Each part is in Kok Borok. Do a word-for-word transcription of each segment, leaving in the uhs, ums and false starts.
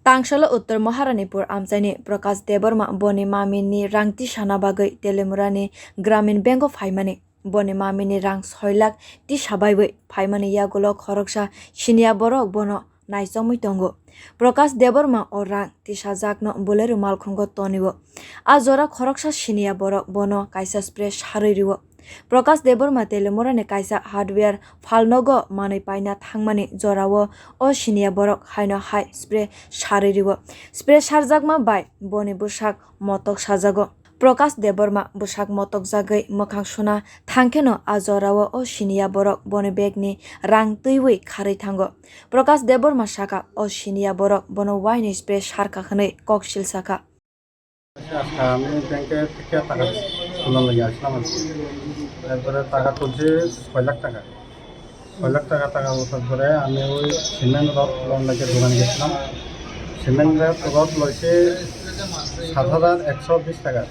Tangsalo Uttor Maharanipur amchaini Prakash Debbarma boni mamini rang tisana bagwi Telemurani Gramin Bank o phaimani. Boni mamini rang soi lakh tisa baiwi phaimani yagulo khoroksa siniya borok bono naichomwi tongo. Prakash Debbarma o rang tisajakno Bolero malkhungo tonio. A jora khoroksa siniya borok bono kaisa spray sarwi rio. Prakash Debbarma Telemurani kaisa hardware phalnogo manwi paina thangmani jorao o siniya borok haino hai spray sarwi rio. Spray sarjakma bai boni bwsak motok sajago. Prakash Debbarma bwsak motokjagwi mwkhang suna thangkheno a jorao o siniya borok boni begni rang twiwi kharwi thango. Prakash Debbarma saka o siniya borok bono uaini spray sarkha hwnwi koksil sakha. আচ্ছা, আমি ব্যাংকে থেকে টাকা তুললাম লাগে আসলাম আর কি। তারপরে টাকা তুলছি ছয় লাখ টাকা। ছয় লাখ টাকা, টাকা ওঠার পরে আমি ওই সিমেন্ট রড লোন লাগে দোকানে গেছিলাম। সিমেন্ট রড লইছে সাত হাজার একশো বিশ টাকা।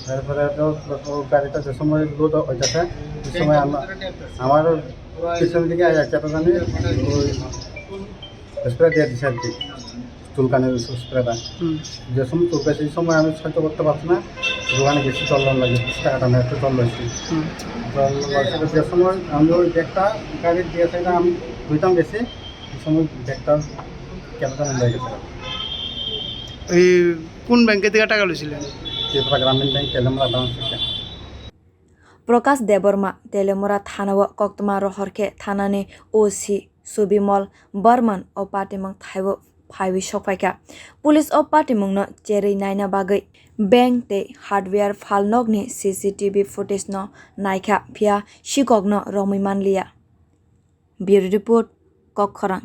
তারপরে তো ও গাড়িটা যে সময় লোড হইতেছে, ওই সময় আমা-, আমার পিছন দিকে আয়া কেটে জানি ওই স্প্রে দিয়ে দিছে আর কি, চুলকানির স্প্রেটা। হুম। যে সময় চুলকায় সেই সময় আমি সহ্য করতে পারছি না, দোকানে গেছি জল লওয়ার লাগে, বিশ টাকা দামের একটা জল লইছি। হুম। জল লইছি, যে সময় আমি ওই ব্যাগটা গাড়ির দিয়ে সাইডে আমি ধুইতাম গেছি, এই সময় ব্যাগটা কেটে জানি লয়ে গেছে। এই কোন ব্যাংকে থেকে টাকা লইছিলেন? ত্রিপুরা গ্রামীণ ব্যাংক তেলেমুরা ব্রাঞ্চ থেকে। Prakash Debbarma Telemura thanao koktwma rohor khe thanani O C Subimol Barman o patimung thaibo phaiwi sokphaikha. Police o patimungno cherwi naina bagwi bank tei hardware phalnokni C C T V footage no naikha, phiya sikokno romwi manliya. Bureau Report, Kokkhorang.